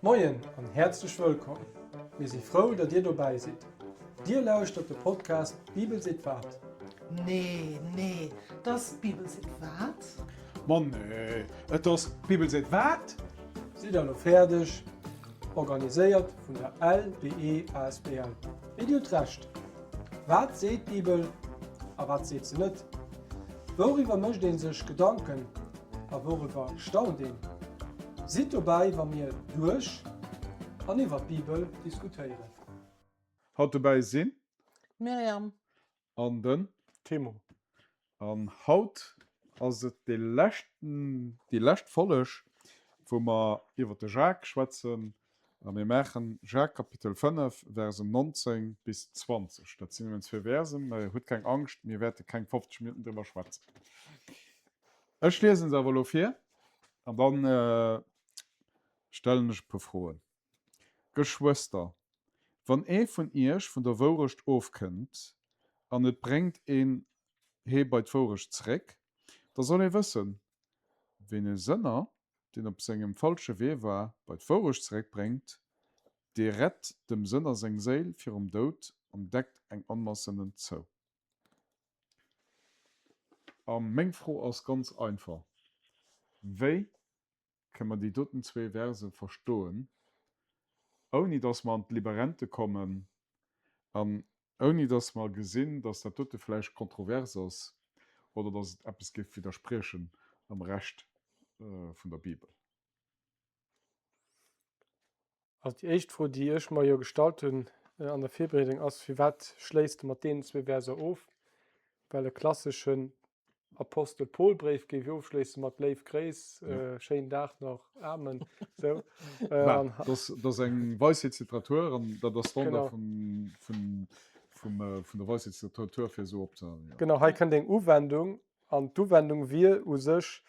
Moien an häerzlech wëllkomm! Mir si frou, datt Dir dobäi sidd. Dir lauschtert de Podcast D'Bibel seet wat? Nee, nee, 't ass D'Bibel seet wat? Ma nee, et ass D'Bibel seet wat? Sidd der elo fäerdeg? Organiséiert vun der LBE asbl. Mee Dir hutt Recht. Wat seet d'Bibel a wat seet se net? Wouriwwer mécht ee sech Gedanken a wouriwwer staunt een? Sidd dobäi, wa mir duerch an iwwer d'Bibel diskutéieren. Haut dobäi sinn. D'Myriam. An den. Timo. An haut ass et dee leschten, déi lescht Folleg, wou mer iwwer de Jacques schwätzen. A mir maachen Jacques Kapitel 5, Versen 19 bis 20. Dat sinn nëmmen zwee Versen, mä hutt keng Angscht, mir wäerte keng 50 Minutten driwwer schwätzen. Ech liesen se awer elo vir an dann stellen ech e puer Froen. Geschwëster, wann ee vun iech vun der Wourecht ofkënnt an et bréngt een hee bei d'Wourecht zeréck, da soll ee wëssen, Ween e Sënner, deen op sengem falsche Wee war, bei d'Wourecht zeréckbréngt, dee rett dem Sënner seng Séil virum Doud an deckt eng Onmass Sënnen zou. A meng Fro ass ganz einfach, Wéi Kënne mer déi doten zwee Verse verstoen, ouni dass mer an d'Liberente kommen an ouni dass mer gesinn, dass dat dote vläicht kontrovers ass oder dass et eppes géif widderspriechen am Rescht vun der Bibel? Also déi éischt Fro, déi ech mer jo gestallt hunn an der Virbereedung, ass, Firwat schléisst de mat deenen zwee Verser of? Well e klasseschen Apostel-Paul-Bréif géif jo ofschléisse mat Léif Gréiss, schéinen Dag nach, Amen. Sou. Mä dat ass eng Weisheetsliteratur an dat ass Standard vun der Weisheetsliteratur, fir esou opzehalen, jo. Genau, hei kënnt eng Uwendung an d'Uwendung wier u sech,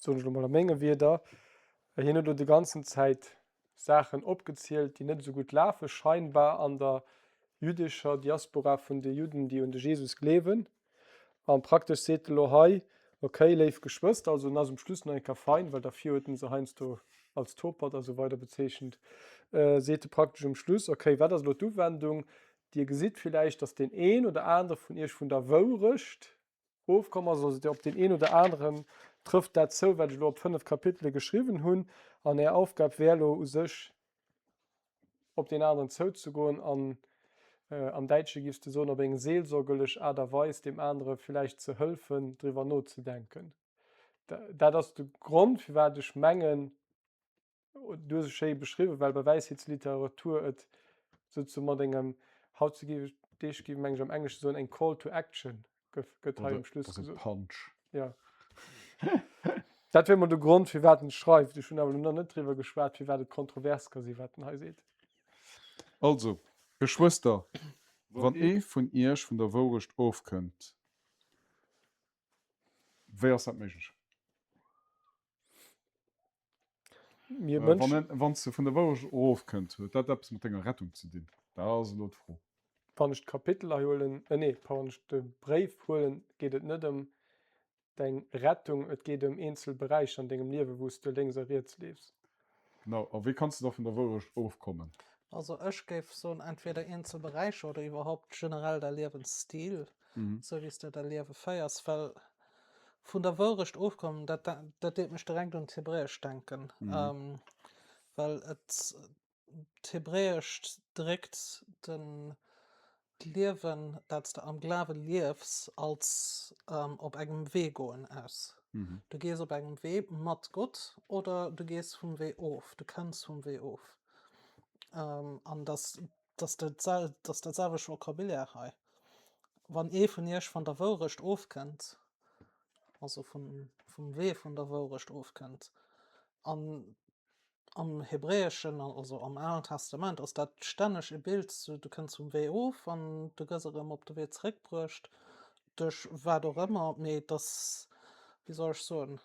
soen ech elo mol a menge Wierder, Hien huet elo déi ganzen Zäit Saachen opgezielt, déi net esou gutt lafe scheinbar an der jüddescher Diaspora vun de Judden, déi un de Jesus gleewen. An praktesch seet e lo hei, Okay, léif Geschwëster, also en ass um Schluss nach eng Kéier fein, well dervir huet en se heiansdo als Topert a sou weider bezeechent, seet e praktesch um Schluss, Okay, wat ass elo d'Uwendung? Dir gesitt villäicht, dass deen een oder anere vun iech vun der Wourecht Ofkomm ass, also op deen een oder aneren trëfft dat zou, wat ech elo op 5 Kapitele geschriwwen hunn, an Är Aufgab wär elo u sech op deen aneren zouzegoen an, am Däitsche giffs de soen, op eng seelsorgerlech Aart a Weis deem anere villäicht ze hëlfen, driwwer nozedenken. Dat ass de Grond, firwat ech mengen, Du hues et schéi beschriwwen, well bei Wäisheetsliteratur et souzesoen mat engem, haut ze gi Deeg gi meng ech am Englesche soen, eng Call to Action gëff, gëtt hei um Schluss gesot. Punch. Ja. Dat wier mol de Grond, firwat en schreift. Ech hunn awer elo nach net driwwer geschwat, firwat et kontrovers ka sinn, wat en hei seet. Also, Geschwëster, wann ee vun iech vun der Wourecht ofkënnt, wéi ass dat méiglech? Mir Mënschen. Wann s de vun der Wourecht erofkënnt, huet dat eppes mat denger Rettung ze dinn? Dat ass elo d'Fro. Wann ech d'Kapitel hei huelen, äh nee, pardon, wann ech de Bréif huelen, geet et net ëm deng Rettung, et geet ëm eenzel Beräicher an dengem Liewen, wou s de lénks a riets leefs. Genau, a wéi kanns de da vun der Wourecht ofkommen? Also ech géif soen, entweder eenzel Beräicher oder iwwerhaupt generell däi Liewensstil, esou wéi s de däi Liewe féiers, well Vun der Wourecht ofkommen, dat, dat deet mech direkt un d'Hebräescht denken, ähm, well et d'Hebräescht dréckt den d'Liewen, dat s de am Glawe liefs, als ähm, op engem Wee goen aus. Du gees op engem Wee mat Gott oder du gees vum Wee of, du kënns vum Wee of. Ähm, an dass dass dat dass dat selwecht Vocabulaire hei. Wann ee vun iech van der Wourecht ofkënnt, also vun, vum Wee vun der Wourecht ofkënnt, an am Hebräeschen, also am Alen Testament, ass dat stänneg e Bild, du kënns vum Wee of an du gëss erëm op de Wee zeréckbruecht, duerch wat och ëmmer, mee et ass, wéi soll ech soen,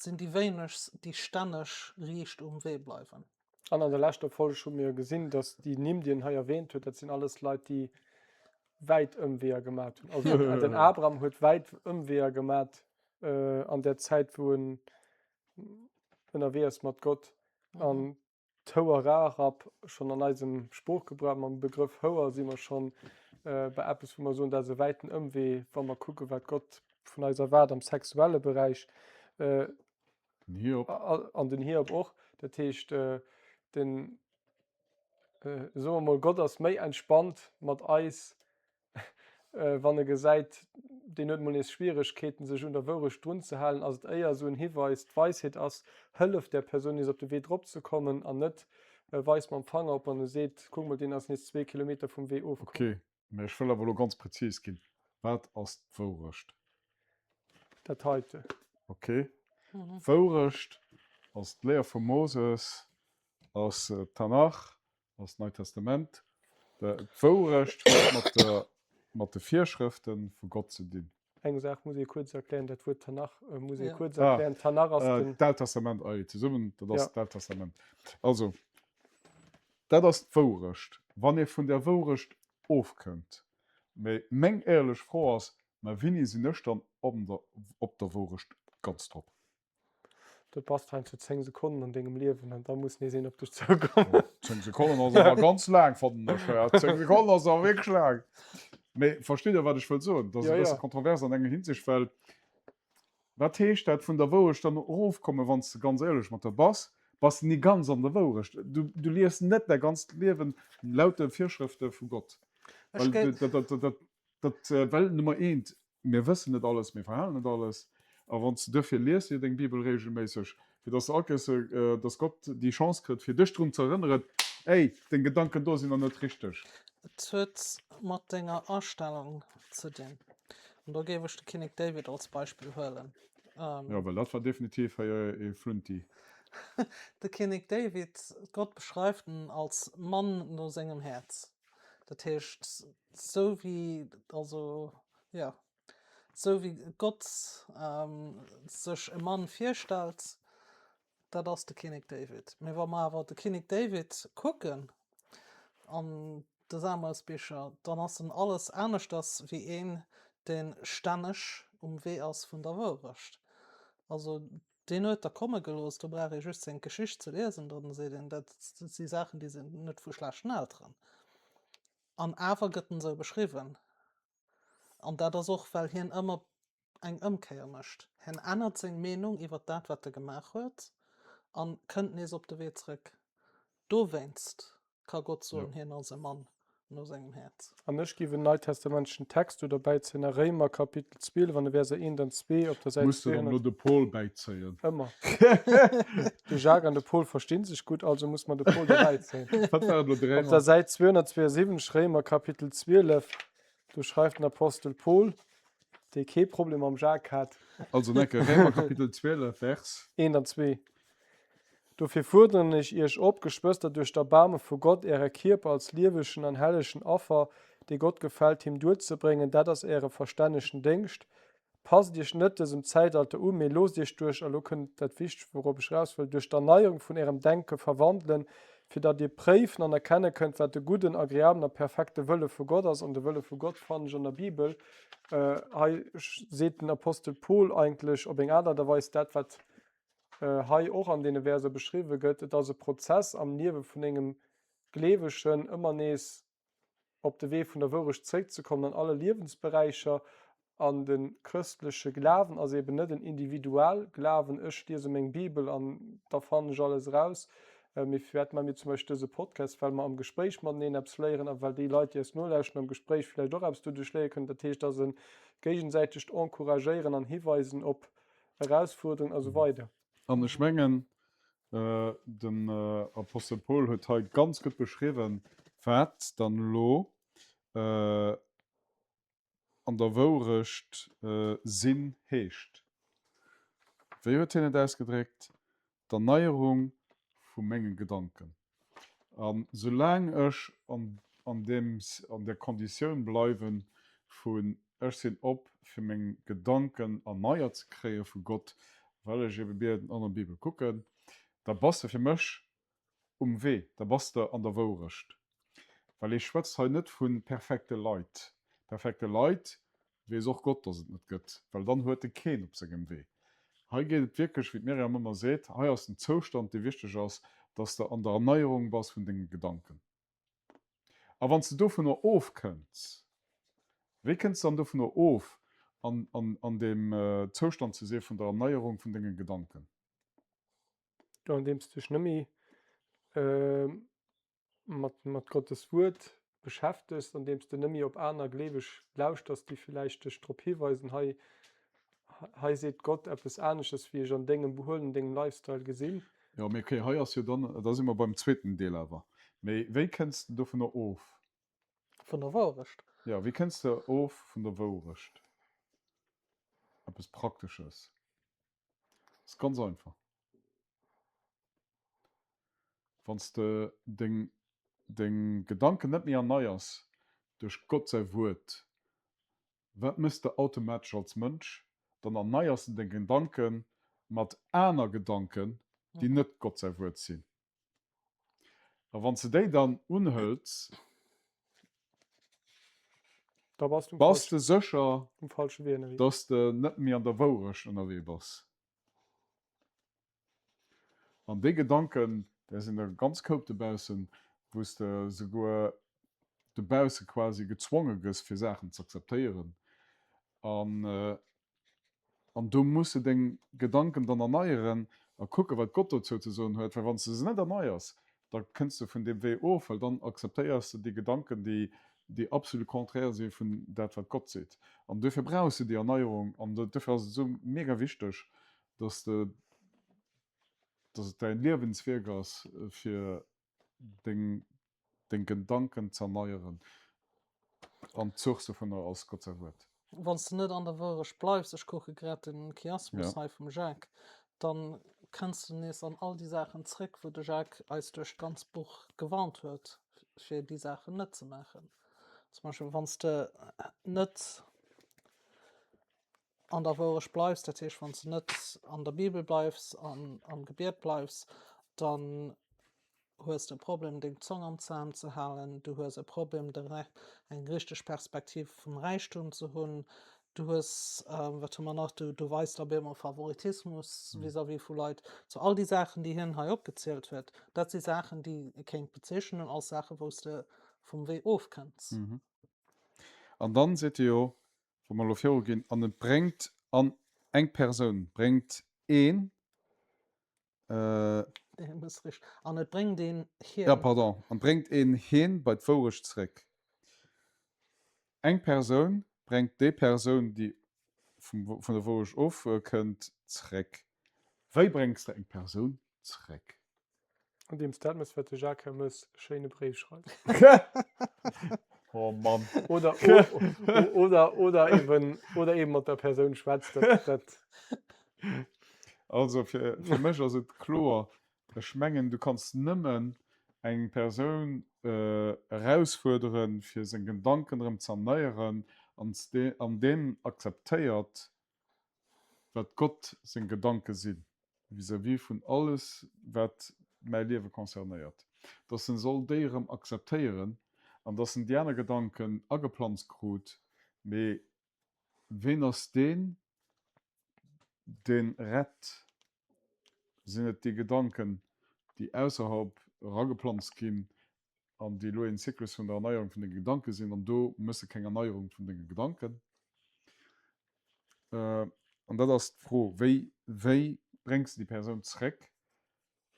Et sinn déi wéinegst, déi stänneg riicht um Wee bleiwen. An an der leschter Folg hu mir gesinn, dass déi Nimm, déi en hei erwähnt huet, dat sinn alles Leit, déi wäit Ëmweeër gemat hunn. Also den Abraham huet wäit Ëmweeër gemat an der Zäit, wou en. ënnerwee ass mat Gott. An d'Houerarab, schonn an eisem Sproochgebrauch mam Begrëff Houer si mer schonn bei eppes, wou mer soen, dat ass e wäiten Ëmwee, wa mer kucken, wat Gott vun eis erwaart am sexuelle Beräich. Den Hiob. An den Hiob och. Dat heescht, den, soe mer mol, Gott ass méi entspannt mat eis, Wann e gesäit, deen huet mol nees Schwieregkeeten, sech un der Wourecht drunzehalen, ass et éier esou en Hiweis, d'Weisheet ass, hëllef där Persoun nees op de Wee dropzekommen an net weis mam Fanger op an e seet, kuck mol, deen ass nees zwee Kilometer vum Wee ofkomm. Ok, mä ech wëll awer elo ganz prezis ginn, Wat ass d'Wourecht? Dat heite. Ok, d'Wourecht ass d'Léier vum Moses, ass d'Tanach, ass d'Neit Testament. D'Wourecht huet mat der, mat de Virschrëfte vu Gott ze dinn. Eng Saach muss ee kuerz erklären, dat Wuert Tanach muss ee kuerz erklären. Tanach ass den. D'Aalt Testament, ei, zesummen, dat ass d'Aalt Testament. Also, dat ass d'Wourecht. Wann ee vun där Wourecht ofkënnt, mä meng éierlech Fro ass, Mä wéini sinn ech dann op der Wourecht ganz drop? Du bass heiansdo 10 Sekonnen an dengem Liewen an da muss nees een op dech zoukommen. 10 Sekonnen ass awer ganz laang, fannen ech. Ja, 10 Sekonnen ass awer wierklech laang. Mee versteet Der, wat ech wëll soen? Dat ass e bësse kontrovers an enger Hinsicht, well wat heescht dat vun der Wourecht dann erofkommen, wann s de ganz éierlech mat der bass, bass de ni ganz an der Wourecht. Du, du liefs net däi ganzt Liewen laut de Virschrëfte vu Gott. Ech Well dat, dat, dat, dat, well Nummer eent, Mir wëssen net alles, mir verhalen net alles. A wann s de duerfir lies de deng Bibel regelméisseg, fir dass de all Kéiers, dass Gott déi Chance kritt, fir dech drun ze erënneren, Ey, deng Gedanken do sinn nach net richteg. Et huet mat denger Astellung ze dinn. An do géif ech de Kinnek David als Beispill huelen. Jo, well dat war definitiv hei e Flunti. De Kinnek David, Gott beschreift en als Mann no sengem Häerz. Dat heescht, sou wéi, also jo, sou wéi Gott sech e Mann virstellt, dat ass de Kinnek David. Mee wa mer awer de Kinnek David kucken an de Samuelsbicher, dann ass en alles aneschters wéi een, dee stänneg um Wee ass vun der Wourecht. Also Deen huet der komme gelooss, do brauch ee just seng Geschicht ze liesen, dann seet een, dat si Saachen, déi sinn net vu schlechten Elteren. An awer gëtt en esou beschriwwen. An dat ass och, well hien ëmmer eng Ëmkéier mécht. Hien ännert seng Meenung iwwer dat, wat e gemaach huet, a kënnt nees op de Wee zrëck. Dowéinst ka Gott soen, hien ass e Mann no sengem Häerz. An ech giff en neitestamentlechen Text do derbäizéien, a Réimer Kapitel 12 an de Verser 1 an 2 op der Säit Muss de dann elo 200. de Paul bäizéien? Ëmmer. De Jacques an de Paul verstinn sech gutt, also muss mer de Paul derbäizéien. Wat war et elo, de Op der Réimer? Säit 272, Réimer Kapitel 12, do schreift den Apostel Paul, dee kee Problem mam Jacques hat. Also, Necke, Réimer Kapitel 12, Vers. 1 an 2. Dofir fuerderen ech iech op, Geschwëster, duerch d'Erbaarme vu Gott, äre Kierper als liewegen an hellegen Affer, dee Gott gefält, him duerzebréngen, dat ass äre verstännegen Déngscht. Passt iech net dësem Zäitalter u, mee loosst iech duerch, a lo kënnt dat Wichtegst, wourop ech eraus wëll, duerch d'Erneierung vun ärem Denke verwandelen, fir datt dir préifen an erkenne kënnt, wat de gudden, agreablen a perfekte Wëlle vu Gott ass. An de Wëlle vu Gott fannen ech an der Bibel. Hei seet den Apostel Paul eigentlech op eng Aart a Weis dat, wat hei och an deene Verser beschriwwe gëtt, et ass e Prozess am Liewe vun engem Gleewegen, ëmmer nees op de Wee vun der Wourecht zréckzekommen an alle Liewensberäicher. An de chrëstleche Glawen ass eben net en Individualglawen, ech liese meng Bibel an da fannen ech alles eraus, mee firwat maache mir zum Beispill dëse Podcast? Well mer am Gespréich mateneen eppes léieren a well déi Leit, déi eis nolauschteren, am Gespréich vläicht och eppes doduerch léiere kënnen. Dat heescht, et ass e géigesäitegt Encouragéieren an Hiweisen op Erausfuerderung a sou weider. An ech mengen, den Apostel Paul huet hei ganz gutt beschriwwen, wat dann elo an der Wourecht sinn heescht. Wéi huet hien et ausgedréckt? D'Erneierung vu menge Gedanken. A soulaang ech an deem, an där Konditioun bleiwe vun ech sinn op fir meng Gedanken erneiert ze kréie vu Gott, well ech ebe bieden an an d'Bibel kucken, da bass de fir mech um Wee, da bass de an der Wourecht. Well hie schwätzt hei net vu perfekte Leit. Perfekte Leit weess och Gott, dass et net gëtt, well dann huet e keen op sengem Wee. Hei geet et wierklech, wéi d'Myriam ëmmer seet, hei ass den Zoustand, dee wichteg ass, dass de an der Erneierung bass vun denge Gedanken. A wann s de dovunner ofkënns, wéi kënns de dann dovunner of, an, an, an deem Zoustand ze si vun der Erneierung vun denge Gedanken? Jo, andeems de dech net méi mat, mat Gottes Wuert beschäftegs, andeems de net méi op aner Gleeweg lauschters, déi villäicht dech drop hiweisen, hei, hei seet Gott eppes aneschters, wéi ech an dengem Behuelen, an dengem Lifestyle gesinn. Jo, mee okay, hei ass jo dann, da si mer beim zweeten Deel awer. Mee wéi kënns de dovunner of? Vun der Wourecht. Jo, wéi kënns de of vun der Wourecht? Eppes Praktesches. Ass ganz einfach. Wann s de deng deng Gedanken net méi erneiers duerch Gott säi Wuert, wat mëss de automatesch als Mënsch? Dann erneiers de deng Gedanke mat aner Gedanken, déi net Gott säi Wuert sinn. A wann s de déi dann unhëls, Da bass du bass de sécher, um falsche Wee ënnerwee. dass de net méi an der Wourecht ënnerwee bass. An déi Gedanken, där sinn der e ganz Koup dobaussen, wou s de souguer dobausse quasi gezwonge gëss, fir Saachen z'akzeptéieren. An, an do muss de deng Gedanken dann erneieren a kucken, wat Gott dozou ze soen huet, well wann s de se net erneiers, da kënns de vun deem Wee of, well dann akzeptéiers de déi Gedanken, déi, déi absolut contraire si vun dat, wat Gott seet. An duerfir brauchs de déi Erneierung an duerfir ass et esou mega wichteg, dass de, dass et däin Liewenswierk ass, fir deng, deng Gedanken z'erneieren. An d'Source dovunner ass Gott säi Wuert. Wann s de net an der Wourecht bleifs, ech kucke grad den Chiasmus hei vum Jacques, dann kënns de nees an all déi Saachen zréck, wou de Jacques eis duerch d'ganz Buch gewarnt huet, fir déi Saachen net ze maachen. Zum Beispill wann s de net an der Wourecht bleifs, dat heescht wann s de net an der Bibel bleifs an am Gebiet bleifs, dann hues de e Problem deng Zong am Zam ze halen, du hues e Problem de eng richteg Perspektiv vum Räichtum ze hunn, du hues, wat hu mer nach, du du weist op eemol Favoritismus vis-à-vis vu Leit. Sou all déi Saachen déi hien hei opgezielt huet, dat si Saachen déi ee kéint bezeechnen als Saachen wou s de vum Wee ofkënns. An dann seet e jo, Wa mer elo viru ginn, an et bréngt an eng Persoun bréngt een. Nee, muss richteg. An et bréngt een hien. Ja, pardon. An bréngt een hien bei d'Wourecht zréck. Eng Persoun bréngt déi Persoun, déi vum, vun der Wourecht ofkënnt, zréck. Wéi bréngs de eng Persoun zréck? Andeems dat mëss wat de Jacques Hermes schéine Bréif schreift. Oh Mann. Oder, oder, oder eben, oder eben mat der Persoun schwätzt. Dat, dat. Also fir, fir mech ass et kloer, ech mengen du kanns nëmmen eng Persoun äh, erausfuerderen, fir seng Gedanken erëm ze erneieren an an deem akzeptéiert, wat Gott seng Gedanke sinn vis-à-vis vun alles wat mäi Liewe concernéiert, dass en soll déi erëm akzeptéieren an dass en déi aner Gedanken ageplanzt krut, mee ween ass deen, deen rett? Sinn et déi Gedanken, déi ausserhalb erageplanzt ginn an déi elo een Zyklus vun der Erneierung vun denge Gedanke sinn, an do mëss de keng Erneierung vun denge Gedanken. An dat ass d'Fro, wéi, wéi bréngs de déi Persoun zréck,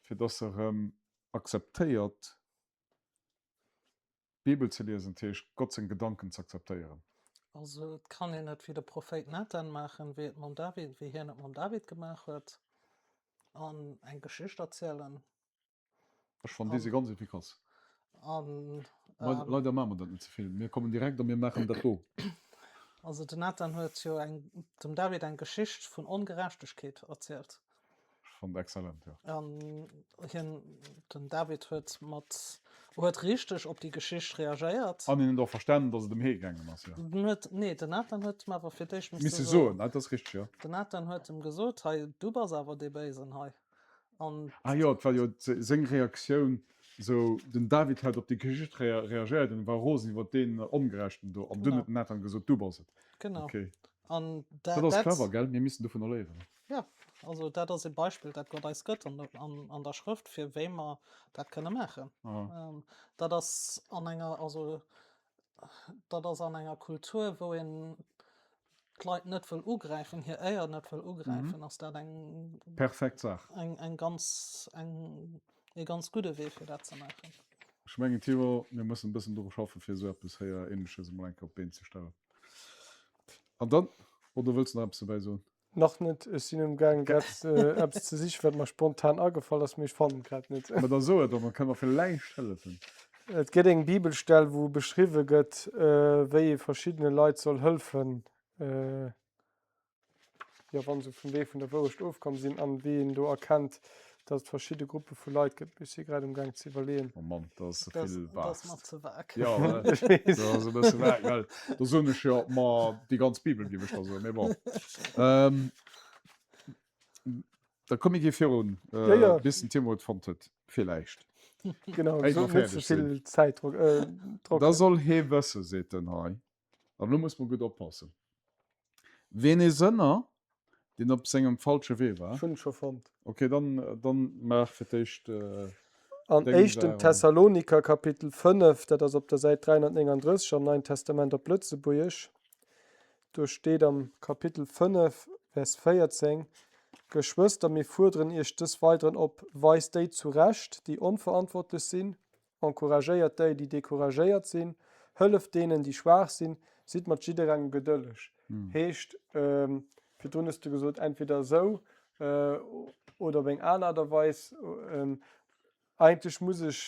fir dass se erëm akzeptéiert, d'Bibel ze liesen, dat heescht Gott seng Gedanken ze akzeptéieren? Also et kann een et wéi de Prophéit Nathan maachen, wéi et mam David, wéi hien et mam David gemaach huet, an eng Geschicht erzielen. Ech fannen déi si ganz efficace. An, ähm, Leider maache mer dat net ze vill. Mir kommen direkt a mir maachen dat do. Also den Nathan huet jo eng, dem David eng Geschicht vun Ongerechtegkeet erzielt. Ech fannen exzellent, jo. An hien, den David huet mat, huet richteg op déi Geschicht reagéiert. An hien huet och verstanen, datt et ëm hie gaangen ass, jo. Den huet, nee, den Nathan huet em awer fir d'éischt misse soen. Misse soen, dat ass richteg, jo. Den Nathan huet em gesot, hei, du bass awer dee Béisen hei. An Ah jo, et war jo seng Reaktioun, sou den David hat op déi Geschicht reagéiert an war rosen iwwer deen Ongerechten do an dunn huet den Nathan gesot, du bass et. Genau. Okay. An dat, dat ass clever, gell? Mir missten dovunner léieren. Ja. Also dat ass e Beispill, dat Gott eis gëtt an, an, an der Schrëft, fir wéi mer dat kënne maachen. Ah. Ähm, dat ass an enger, also dat ass an enger Kultur, wou een d'Leit net wëll ugräifen, hir Éier net wëll ugräifen, mhm. ass dat eng perfekt Saach. Eng, eng ganz, eng, e ganz gudde Wee fir dat ze maachen. Ech mengen Timo, mir mussen e bëssen dru schaffen, fir esou eppes héier Ähnleches emol eng Kéier op d'Been ze stellen. An dann, oder wëlls de nach eppes dobäi soen? Nach net, ech sinn um gaang grad eppes ze sichen, wat mer spontan agefall ass, mee ech fannen et grad net. Ma da so et, dann kënne mer villäicht hëllefen. Et gëtt eng Bibelstell, wou beschriwwe gëtt, wéi ee verschiddene Leit soll hëlfen, jo, wa se vum Wee vun der Wourecht ofkomm sinn, an wéi een do erkennt, datt et verschidde Gruppe vu Leit gëtt. Mee ech si grad um gaang ze iwwerleeën. Oh Mann, dat ass ze vill Dat ass mer ze vag. Jo, dat ass e bësse vag, well do soen ech jo, ma déi ganz Bibel, géif ech da soen, mee bon. Da komm, mir gi virun, bis den Timo et fonnt huet, villäicht. Genau, net ze vill Zäitdrock. Da soll hee wëssen, seet en hei, an elo muss mer gutt oppassen, Ween ee Sënner, deen op sengem falsche Wee war. Ech hunn et scho fonnt. Ok, dann, dann maach fir d'éischt deng An éischten Thessaloniker Kapitel 5, dat ass op der Säit 339 am Neien Testament op Lëtzebuergesch, do steet am Kapitel 5, Vers 14, Geschwëster, mir fuerderen iech des Weideren op, Weist déi zurecht, déi onverantwortlech sinn, Encouragéiert déi, déi decouragéiert sinn, hëlleft deenen, déi schwaach sinn, sidd mat jidderengem gedëlleg. Heescht, virdrun hues de gesot, entweder esou oder op eng aner Aart a Weis. Eigentlech muss ech,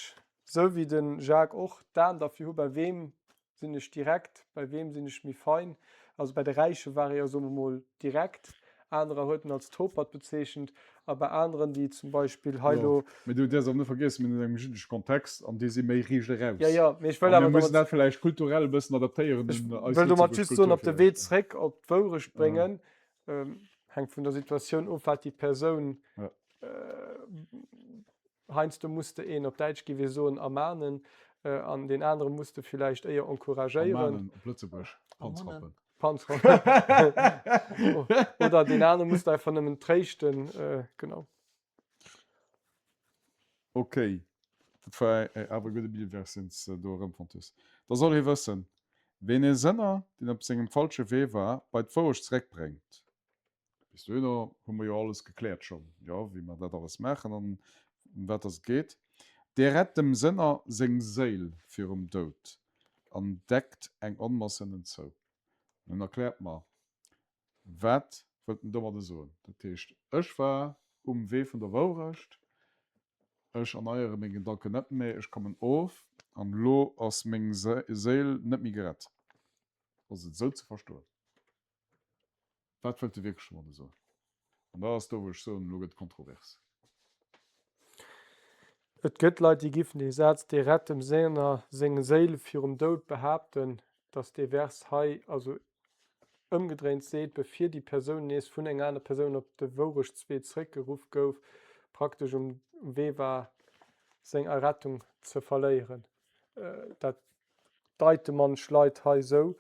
esou wéi de Jacques och, d'Aen derfir hu bei weem Sinn ech direkt? Bei weem sinn ech méi fein? Also bei de Räiche war e jo, soe mer mol, direkt. Anerer huet en als Topert bezeechent. A bei aneren, déi zum Beispill hei lo. Jo, mee du däerfs awer net vergiessen, mir sinn an engem jiddesche Kontext an déi si méi riicht eraus. Jo, jo, mee ech wëll awer. A mir mussen dat vläicht kulturell e bëssen adaptéieren un eis Ech wëll domat just soen, op de Wee zréck op d'Wourecht bréngen, hänkt vun der Situatioun of, wat déi Persoun Heiansdo muss de een, op Däitsch géif ee soen, ermahnen, an deen anere muss de villäicht éier encouragéieren. Ermahnen, op Lëtzebuerg, Panzrappen. Panzrappen. Oder deen anere muss de einfach nëmmen tréischten, genau. Ok, dat war awer e gudde Bibelvers, deen s de do erëmfonnt hues. Da soll hie wëssen, ween ee Sënner, deen op sengem falsche Wee war, bei d'Wourecht zeréckbréngt. Bis dohinner hu mer jo alles gekläert schonn, jo, wéi mer dat alles maachen an ëm wat dass et geet. Dee rett dem Sënner seng Séil virum Doud an deckt eng Onmass Sënnen zou. Nun erkläert mer, wat wëllt en domadde soen? Dat heescht, ech war um Wee vun der Wourecht, ech erneiere meng Gedanken net méi, ech kommen of an elo ass meng Séil net méi gerett. Ass et esou ze verstoen? Wat wëllt e wierklech domadder soen? An dat ass do, wou ech soen, elo gëtt et kontrovers. Et gëtt Leit, déi giffen dee Saz, Dee rett dem Sénner seng Séil virum Doud behaapten, datt dee Vers hei also ëmgedréint seet, bevir déi Persoun nees vun enger aner Persoun op de Wourechtswee zréckgeruff gouf, praktesch um Wee war, seng Errettung ze verléieren. Dat deite manch Leit hei sou.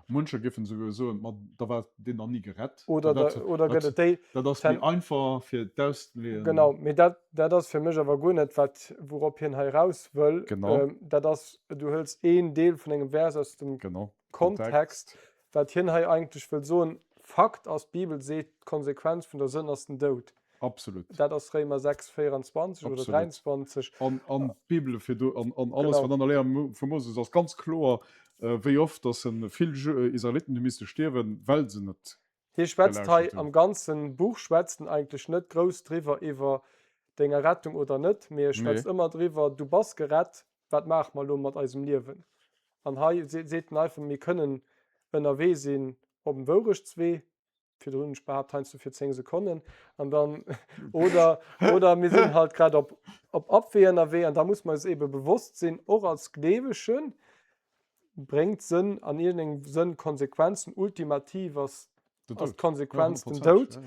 Muncher géifen esouguer soen, ma da war deen nach ni gerett. Oder da, oder gëtt et déi. Dat ass méi einfach fir d'Ausleeën. Genau, mee dat, dat ass fir mech awer guer net wat, wourop hien hei eraus wëll. Genau. Dat ass, du hëls een Deel vun engem Vers aus dem genau. Kontext. Wat hien hei eigentlech wëll soen, Fakt ass, d'Bibel seet, d'Konsequenz vun der Sënn ass den Doud. Absolut. Dat ass Réimer 6, 24 oder 23. An, an d'Bibel fir do, an, an alles, wat an der Léier vu Moses ass, ganz kloer, wéi oft dass en vill Israeliten hu misste stierwen, well se net Hie schwätzt hei am ganzen Buch schwätzt en eigentlech net grouss driwwer iwwer deng Errettung oder net, mee e schwätzt ëmmer driwwer, du bass gerett, wat maache mer elo mat eisem Liewen? An hei seet en einfach, mir kënnen ënnerwee sinn op dem Wourechtswee, virdrun hunn ech behaapt heiansdo fir 10 Sekonnen an dann oder oder mir sinn halt grad op op Abwee ënnerwee an da muss mer eis ebe bewosst sinn, och als Gleewegen bréngt Sënn an iergendengem Sënn Konsequenzen, ultimativ ass ass d'Konsequenz den Doud.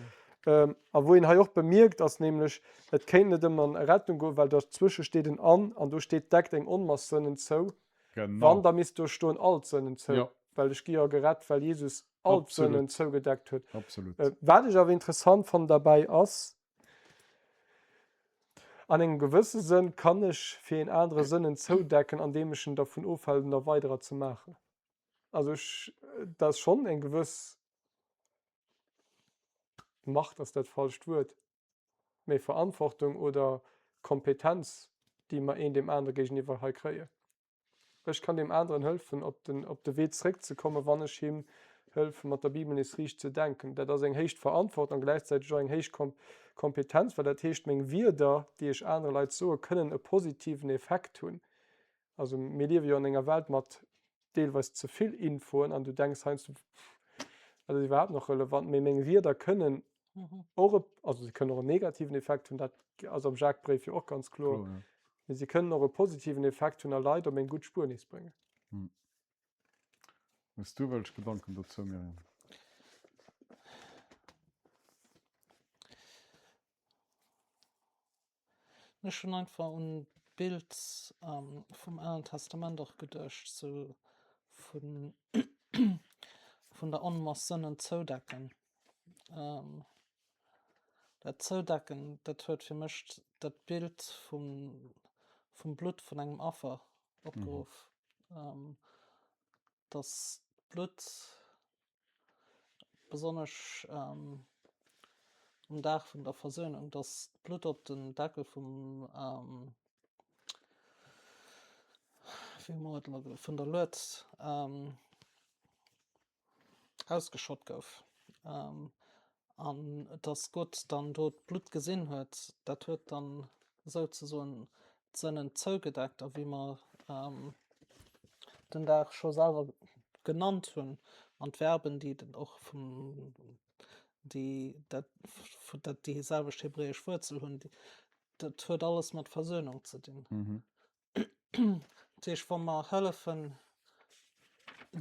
Ähm, a wou een hei och bemierkt ass nämlech, et kéint net ëm an Errettung goen, well derzwësche steet en an an do steet deckt eng Onmass Sënnen zou. Genau. Wann, da misst do stoen all d'Sënnen zou. Ja. Well ech gi jo gerett, well Jesus all d'Sënnen zougedeckt huet. Absolut. Wat ech awer interessant fannen derbäi ass, an engem gewësse Sënn kann ech fir een anere Sënnen zoudecken, andeem ech en dervun ofhalen, der weiderer ze maachen. Also ech, dat ass schonn eng gewëss Macht ass dat falscht Wuert, mee Verantwortung oder Kompetenz, déi mer een deem anere géigeniwwer hei kréien. Ech kann deem aneren hëlfen, op den, op de Wee zréckzekommen, wann ech him hëlfe mat der Bibel nees riicht ze denken. Dat ass eng héich Verantwortung a gläichzäiteg och eng héich Kompetenz, well dat heescht, meng Wierder, déi ech anere Leit soen, kënnen e positiven Effekt hunn. Also mir liewe jo an enger Welt mat deelweis ze vill Infoen an du denks heiansdo, wat ass iwwerhaapt nach relevant? Mee meng Wierder kënnen och e, also se kënnen och en negativen Effekt hunn, dat ass am Jacques-Bréif jo och ganz kloer, mee se kënnen och e positiven Effekt hunn a Leit op eng gutt Spuer nees bréngen. Hues du wëlch Gedanken dozou, Myriam? Ech hunn einfach un d'Bild vum Alen Testament och geduecht, sou vun vun der Onmass Sënnen zoudecken. Dat Zoudecken, dat huet fir mech dat Bild vum vum Blutt vun engem Affer opgeruff, dass d'Blutt besonnesch ähm, um Dag vun der Versöhnung, dass d'Blutt op den Deckel vum ähm, wéi hu mer et elo vun der Lued ähm, ausgeschott gouf. Ähm, an dass Gott dann do d'Blutt gesinn huet, dat huet dann souzesoen d'Sënnen zougedeckt a wéi mer den Dag scho selwer genannt hunn an d'Verben, déi den och vum déi dat dat déi selwecht hebräesch Wuerzel hunn, dat huet alles mat Versönung ze dinn. Dat heescht, wa mer hëllefen,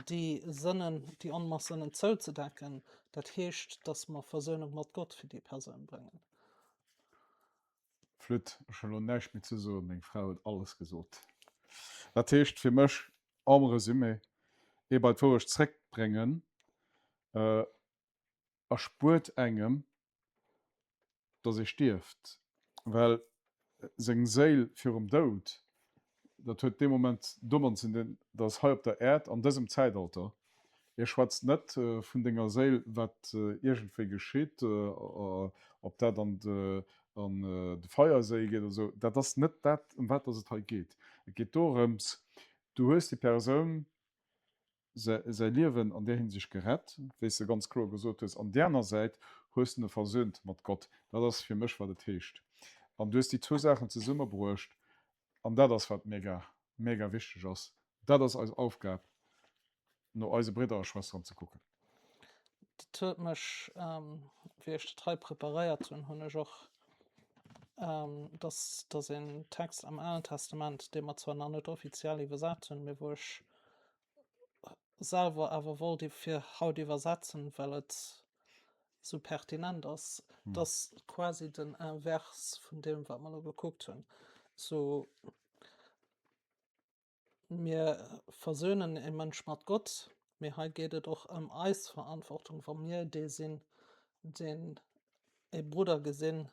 déi Sënnen, déi Onmass Sënnen zouzedecken, dat heescht, datt mer Versönung mat Gott fir déi Persoun bréngen. Flütt, ech hunn elo näischt méi ze soen, meng Fra huet alles gesot. Dat heescht fir mech en résumé, ee bei d'Wourecht zréckbréngen erspuert engem, datt ee stierft, well seng Séil virum Doud, dat huet dee Moment domat ze dinn, datt hei op der Äerd an dësem Zäitalter Hie schwätzt net vun denger Séil, wat iergendwéi geschitt, ob dat an de Feierséi geet oder esou. Dat ass net dat, ëm wat dass et hei geet. Et geet dorëms, du hues déi Persoun säi Liewen an där Hinsicht gerett, wéi s de ganz kloer gesot hues, an där aner Säit hues de e versöhnt mat Gott. Dat ass fir mech, wat et heescht. An du hues déi zwou Saachen zesummebruecht an dat ass, wat mega, mega wichteg ass. Dat ass eis Aufgab, no eise Bridder a Schwësteren ze kucken. Dat huet mech, wéi ech dat hei preparéiert hunn, hunn ech och, dass dass een Text am Alen Testament, dee mer zwar nach net offiziell iwwersat hunn, mee wou ech selwer awer wollt fir haut iwwersetzen, well et esou pertinent ass, dass quasi den Invers vun deem, wat mer elo gekuckt hunn. Sou. Mir versönen e Mënsch mat Gott, mee hei geet et och ëm eis Verantwortung, wa mir dee sinn, deen e Brudder gesinn,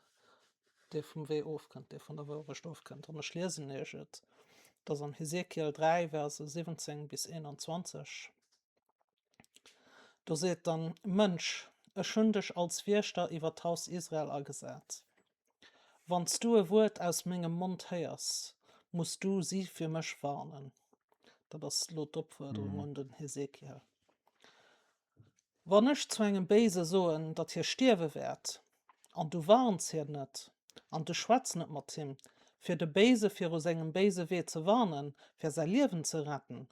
dee vum Wee ofkënnt, dee vun der Wourecht ofkënnt. An ech liesen iech et, et ass am Hesekiel 3, Verse 17 bis 21. Do seet dann, Mënsch, ech hunn dech als Wiechter iwwer d'Haus Israel agesat. Wann s du e Wuert aus mengem Mond héiers, muss du si fir mech warnen. Dat ass elo d'Opfuerderung un den Hesekiel. Wann ech zu engem Béise soen, datt hie stierwe wäert, an du warns hien net, an du schwätz net mat him, fir de Béise viru sengem béise Wee ze warnen, fir säi Liewen ze retten,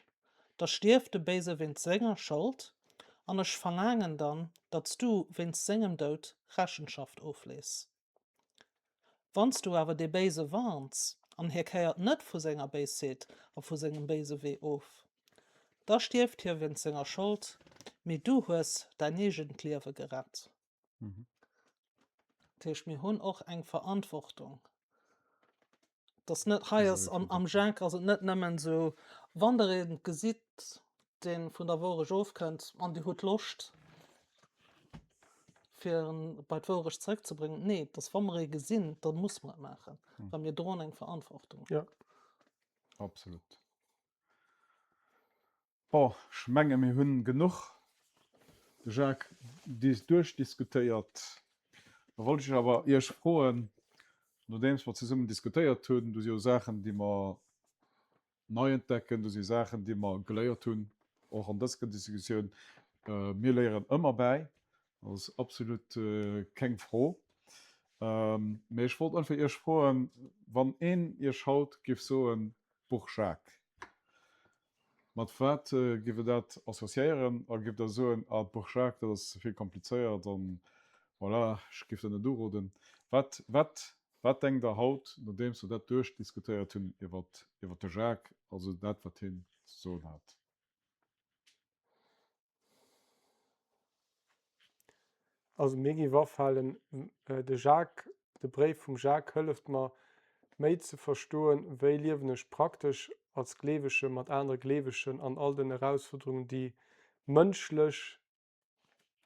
da stierft de Béise wéinst senger Schold, an ech verlaangen dann, datt s du wéinst sengem Doud Rechenschaft oflees. Wann s du awer dee Béise warns, an hie kéiert net vu senger Béisheet a vu sengem béise Wee of, da stierft hie wéinst senger Schold, mee du hues däin eegent Liewe gerett. Dat heescht, mir hunn och eng Verantwortung. Dass net hei ass, am, am Jacques ass et net nëmmen esou, wann Der een gesitt. Dee vun der Wourecht ofkënnt, an Dir hutt Loscht, fir en bei d'Wourecht zeréckzebréngen. Nee, dass wa mer ee gesinn, da muss mer et maachen, well mir droen eng Verantwortung. Jo. Absolut. Bon, ech menge mir hunn genuch de Jacques duerchdiskutéiert. Da wollt ech awer Iech froen, nodeems mer zesummen diskutéiert hunn, do si jo Saachen, déi mer nei entdecken, do si Saachen, déi mer geléiert hunn, och an dëser Diskussioun. Mir léieren ëmmer bäi, dat ass absolut keng Fro. Mee ech wollt einfach Iech froen, wann een Iech haut géif soen, d'Buch Jacques, mat wat géif Der dat associéieren? A géif Der soen, ah, d'Buch Jacques, dat ass ze vill komplizéiert an voilà, ech géif dat net uroden? Wat, wat Wat denkt Der haut, nodeems mer dat duerchdiskutéiert hunn iwwer de Jacques, also dat wat hien ze soen hat? Also mir géif afalen, de Jacques, de Bréif vum Jacques hëlleft mer méi ze verstoen, wéi liewen ech praktesch als Gleewege mat anere Gleewegen an all den Erausfuerderungen, déi mënschlech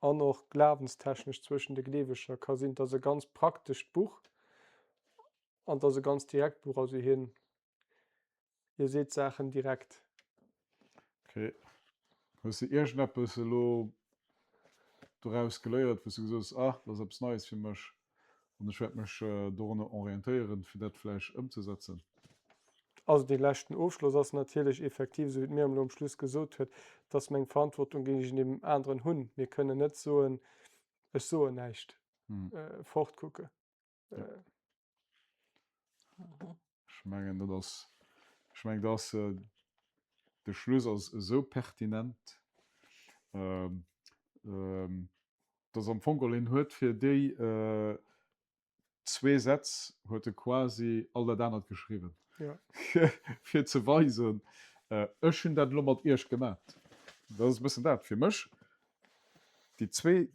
an och glawenstechnesch zwëschen de Gleeweger ka sinn. Et ass e ganz praktescht Buch an et ass e ganz direkt Buch, also hien, hie seet d'Saachen direkt. Ok. Hues de iergendeppes elo doraus geléiert, wou s de gesot hues, ah, dat ass eppes Neies fir mech an ech wäert mech dorunner orientéieren, fir dat vläicht ëmzesetzen? Also dee leschten Ofschloss ass natierlech effektiv, esou wéi d'Myriam elo um Schluss gesot huet, dass mer eng Verantwortung géintiwwer deem aneren hunn. Mir kënnen net soen, ech soen näischt, fortkucken. Ech mengen, dat ass, ech mengen, dat ass, de Schluss ass esou pertinent, dass am Fong geholl een huet fir déi zwee Sätz huet e quasi all dat anert geschriwwen, fir ze weisen, ech hunn dat elo mat Iech gemat. Dat ass e bëssen dat fir mech, déi zwee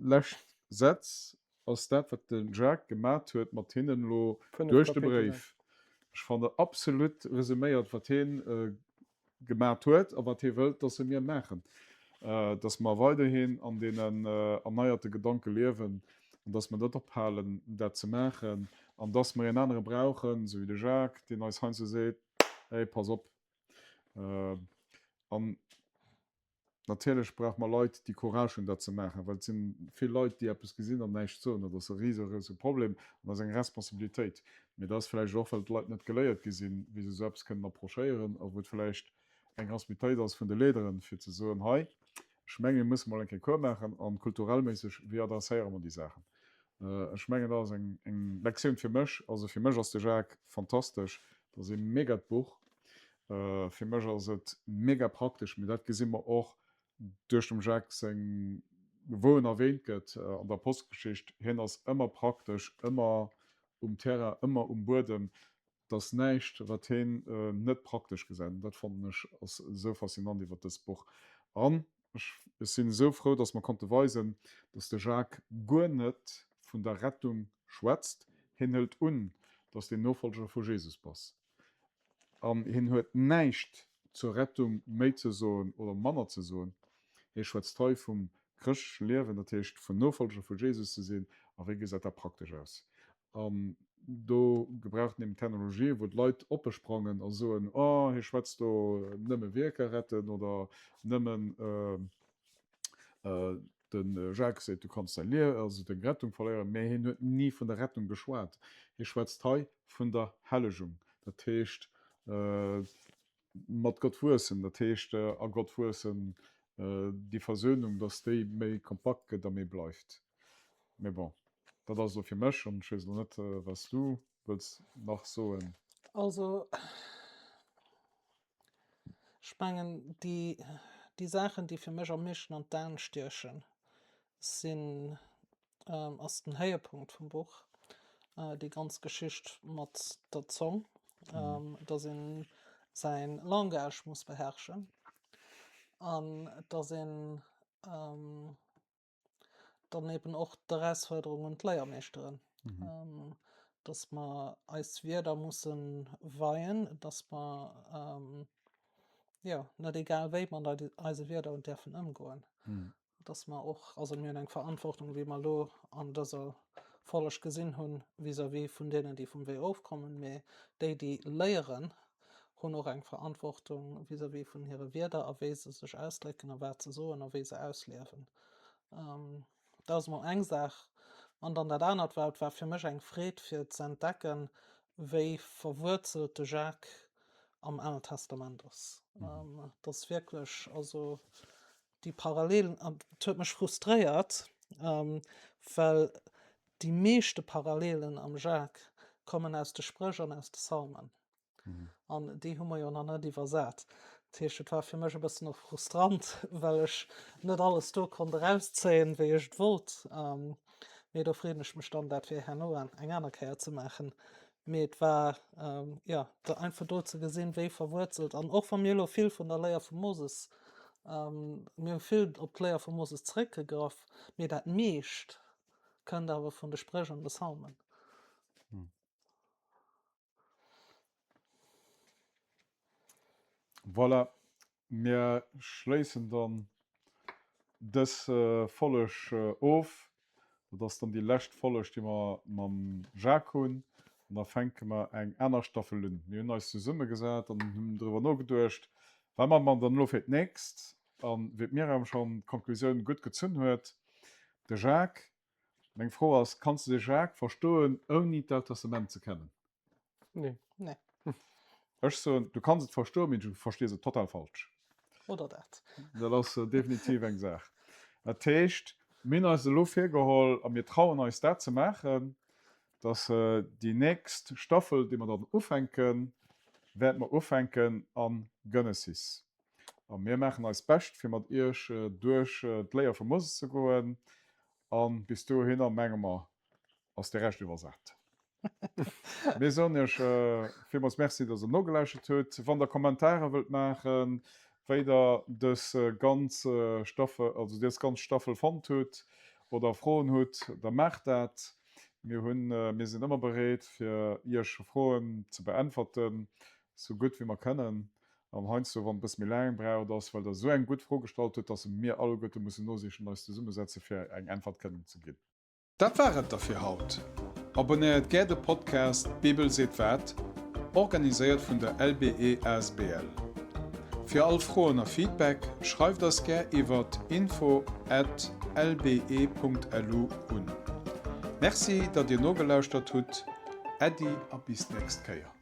lescht Sätz ass dat, wat de Jacques gemat huet mat hinnen elo duerch de Bréif. Ech fannen absolut resuméiert, wat hien gemat huet a wat hie wëllt, dass se mir maachen, dass mer weiderhin an deenen erneierte Gedanke liewen an dass mer net ophalen, dat ze maachen an dass mer een anere brauchen, esou wéi de Jacques, deen eis heiansdo seet, Hey, pass op. An Natierlech brauche mer Leit, déi Courage hunn, dat ze maachen, well et si vill Leit, déi eppes gesinn an näischt soen. Dat ass e risegrouse Problem an dat ass eng Responsabilitéit. Mee dat ass vläicht och, well d'Leit net geléiert gi sinn, wéi se esou eppes kënnen approchéieren a wou et vläicht eng Responsabilitéit ass vun de Leaderen, fir ze soen, Hei, ech menge mir musse mol eng Kéier Cours maachen a kulturellméisseg, wéi adresséiere mer déi Saachen? Ech mengen, dat ass eng Lektioun fir mech. Also fir mech ass de Jacques fantastesch. Dat ass ee megat Buch. Fir mech ass et mega praktesch, mee dat gesi mer och duerch dem Jacques seng, wou en erwähnt gëtt an der Apostelgeschicht, hien ass ëmmer praktesch, ëmmer um Terrain, ëmmer um Buedem. Et ass näischt, wat hien net praktesch gesäit. An dat fannen ech ass esou faszinant iwwert dëst Buch. An ech sinn esou frou, dass mer konnte weisen, dass de Jacques guer net vun der Rettung schwätzt. Hien hëlt un, dass de Nofolger vu Jesus bass. An hien huet näischt zur Rettung méi ze soen oder manner ze soen. Hie schwätzt hei vum chrëschtleche Liewen, dat heescht vun Nofolger vu Jesus ze sinn. A wéi gesäit dat praktesch aus? An do gebraucht en eben Terminologië wou d'Leit opesprangen a soen, oh hie schwätzt do nëmme Wierker retten oder nëmmen de Jacques seet du kanns däi Lie also deng Rettung verléieren. Mä hien huet ni vun der Rettung geschwat. Hie schwätzt hei vun der Hellegung, dat heescht mat Gott wuessen, dat heescht a Gott wuessen, déi Versöhnung, datt déi méi kompakt gëtt a méi bleift. Mee bon, dat ass elo fir mech an ech weess elo net, wat s du wëlls nach soen. Also, ech mengen, déi, déi Saachen, déi fir mech am meeschten an d'Aen stiechen, sinn ass den Héiepunkt vum Buch, déi ganz Geschicht mat der Zong, dass een säin Langage muss beherrschen an dass een dann eben och d'Erausfuerderung un d'Léiermeeschteren, dass mer eis Wierder musse weien, dass mer. Jo, net egal wéi mat eise Wierder däerfen ëmgoen. Dass mer och, also mir hunn eng Verantwortung, wéi mer elo an dëser Folg gesinn hunn, vis-à-vis vun deenen, déi vum Wee ofkommen, mee déi, déi léieren, hunn och eng Verantwortung vis-à-vis vun hire Wierder a wéi se sech ausdrécken a wat se soen a wéi se ausliewen. Dat ass emol eng Saach. An dann dat anert war, et war fir mech eng Freed fir ze entdecken, wéi verwuerzelt de Jacques am Alen Testament ass. Et ass wierklech, also déi Parallelen, an et huet mech frustréiert, well déi meeschte Parallelen am Jacques kommen aus de Spréch an aus de Psalmen. An déi hu mer jo nach net iwwersat. Dat heescht, et war fir mech e bëssen och frustrant, well ech net alles do konnt erauszéien, wéi ech et wollt. Mee do freeën ech mech dann, dat fir herno eng aner Kéier ze maachen. Mee et war, jo, einfach do ze gesinn, wéi verwuerzelt. An och wa mir elo vill vun der Léier vum Moses, mir hu vill op d'Léier vum Moses zeréckgegraff, mee dat meescht kënnt awer vun de Spréch an de Psalmen. Voilà, mir schléissen dann dës Folleg of. Dat ass dann déi lescht Folleg, déi mer mam Jacques hunn. An da fänke mer eng aner Staffel un. Mir hunn eis zesummegesat an hunn driwwer nogeduecht, wat maache mer dann elo fir d'nächst. An wéi d'Myriam schonn d'Konklusioun gutt gezunn huet, de Jacques Meng Fro ass, Kanns de de Jacques verstoen ouni d'Aalt Testament ze kennen? Nee. Nee. Ech soen, du kanns et verstoen, mee du verstees et total falsch. Oder dat. Dat ass definitiv eng Saach. Dat heescht, mir hunn eis elo virgeholl a mir trauen eis dat ze maachen, dass déi nächst Staffel, déi mer dann ufänken, wäerte mer ufänken a Genesis. A mir maachen eist Bescht, fir mat iech duerch d'Léier vum Moses ze goen. A bis dohinner, menge mer, ass de Rescht iwwersat. Mir soen iech villmools Merci, dass der nogelauschtert hutt. Wann der Kommentare wëllt maachen, wéi der dës ganz Staffel, also dës ganz Staffel fonnt hutt oder Froen hutt, da maacht dat. Mir hunn, mir sinn ëmmer bereet, fir iech Froen ze beäntwerten, sou gutt wéi mer kënnen. An heiansdo, wann et e bësse méi laang braucht, ass, well Der esou eng gutt Fro gestallt hutt, dass mir alleguerte mussen nosichen an eis zesummesetzen, fir eng Äntwert kënnen ze ginn. Dat war et da fir haut. Abonnéiert gär de Podcast D'Bibel seet wat, organiséiert vun der LBE asbl. Fir all Froen a Feedback schreift eis gär iwwert info at lbe.lu un. Merci, datt Dir nogelauschtert hutt. Äddi a bis d'nächst Kéier.